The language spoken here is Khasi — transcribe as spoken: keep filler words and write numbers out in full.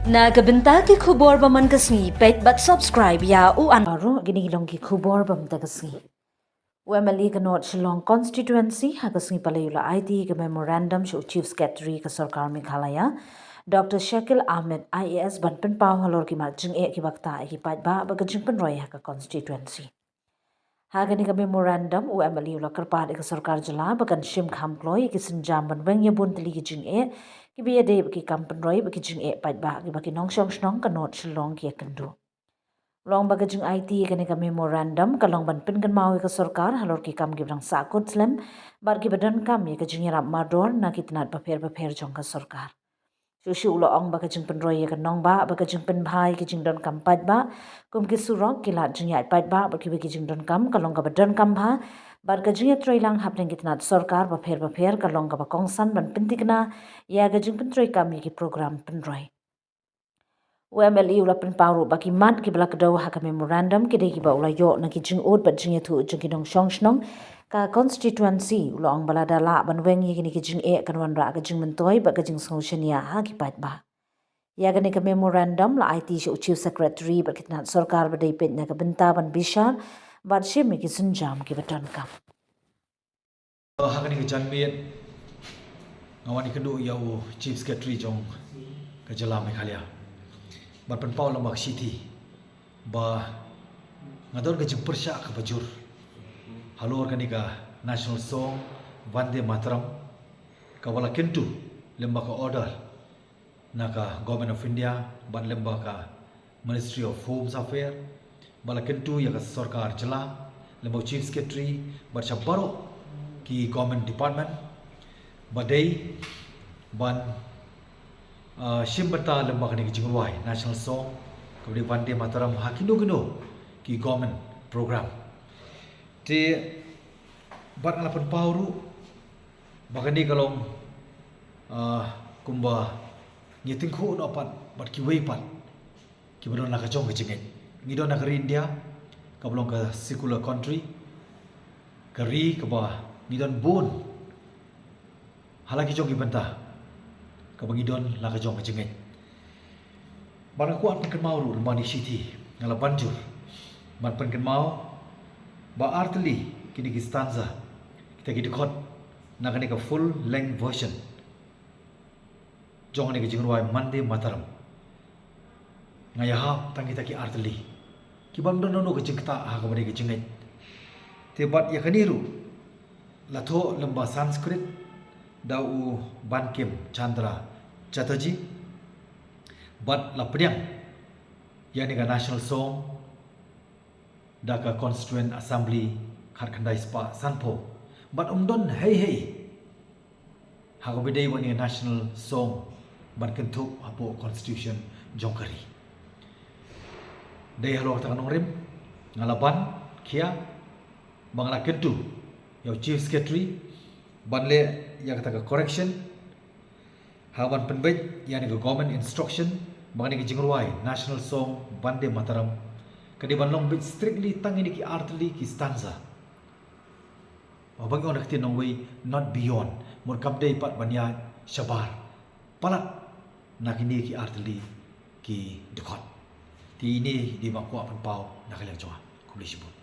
Na ka bynta ki khubor ba man ka sngi, peit bad subscribe ïa u an. Baroh kine ki long ki khubor ba man ka sngi. U M L A ka North Shillong Constituency ha ka sngi Palei u la aiti ka memorandum sha u Chief Secretary ka Sorkar Meghalaya, Doctor Shakil Ahmed I A S, ban pynpaw halor ki mat jingeh kiba ktah ïa ki paidbah bad ka jingpynroi ha ka constituency. Ha kane ka memorandum, u M L A u la kyrpad ïa ka Sorkar Jylla ba kan shim kham kloi ïa ki sienjam ban weng ïa bun tylli ki jingeh kiba ïadei bad ki kam pynroi bad ki jingeh paidbah kiba ki nongshong shnong ka North Shillong ki ïakynduh. U la ong ba ka jingaiti ïa kane ka memorandum ka long ban pynkynmaw ïa ka sorkar halor ki kam kiba dang sahkut slem bad kiba donkam ïa ka jingïarap mardor na ki tnat bapher bapher jong ka sorkar. Shuh shuh u la ong ba ka jingpynroi ïa ka nongbah bad ka jingpynbha ïa ki jingdonkam paidbah, kum ki surok, ki lad jingïaid paidbah bad kiwei ki jingdonkam, ka long kaba donkam bha, bad ka jingïatreilang hapdeng ki tnat sorkar bapher bapher ka long kaba kongsan ban pynthikna ïa ka jingpyntrei kam ïa ki program pynroi. U M L A u la pynpaw ruh ba ki mat kiba la kdew ha ka memorandum ki dei kiba u la ïoh na ki jingud bad jingïathuh jong ki nongshong shnong ka constituency. U la ong ba lada lah ban weng ïa kine ki jingeh kan wanrah ka jingmyntoi bad ka jingsngewshaniah ha ki paidbah. Ïa kane ka memorandum la aiti sha u Chief Secretary bad ki tnat sorkar ba dei peit na ka bynta ban bishar bad shim ïa ki sienjam kiba donkam. Ha kane ka janmiet nga wan ïakynduh ïa u Chief Secretary jong ka jylla Meghalaya ban pynpaw lem bad ka shithi ba nga don ka jingpyrshah kaba jur halor kane ka national song Vande Mataram, kaba la kyntu lem bad ka order na ka Government of India bad lem bad ka Ministry of Home Affairs, ba la kyntu ïa ka sorkar jylla lem bad u Chief Secretary bad sha baroh ki government department ba dei ban, ah, shim bynta lem bad kane ka jingrwai national song kaba dei Vande Mataram ha kino kino ki government program. Te bad nga la pynpaw ruh ba kane ka long, ah, kumba ngi tyngkhuh noh pat bad kiwei pat kiba don la ka jong ka jingngeit. Ngi don ha ka ri India kaba long ka secular country, ka ri kaba ngi don bun ha la ki jong ki bynta kaba ngi don la ka jong ka jingngeit. Bad nga kwah pynkynmaw ruh lem bad kane ka shithi, nga la ban jur ban pynkynmaw ba artylli kine ki stanza, kita ki dkhot na kane ka full length version jong kane ka jingrwai Vande Mataram. Nga ïahap tang kita ki artylli kiba ym don nangno ka jingktah ha kaba dei ka jingngeit. Te bad ïa kane ruh la thoh lem bad Sanskrit da u Bankim Chandra Chatterjee bad la pdiang ïa kane ka national song da ka Constituent Assembly khatkhyndai spah sanphew. Bad ym don hei hei ha kaba dei bad kane ka national song ban kynthup hapoh constitution jong ka ri. Dei halor kata ka nongrim nga la ban khia ba nga la kyntu ïa u Chief Secretary ban leh ïa kata ka correction ha ban pynbeit ïa kane ka government instruction ba kane ka jingrwai national song Vande Mataram ka dei ban long beit strictly tang kine ki artylli ki stanza. Ba ngi ong da ka ktien nongwei, not beyond. Mut kam dei pat ban ïaid shabar palat na kine ki artylli ki dkhot. Te ine i dei ba nga kwah pynpaw na ka liang jong nga. Khublei shibun.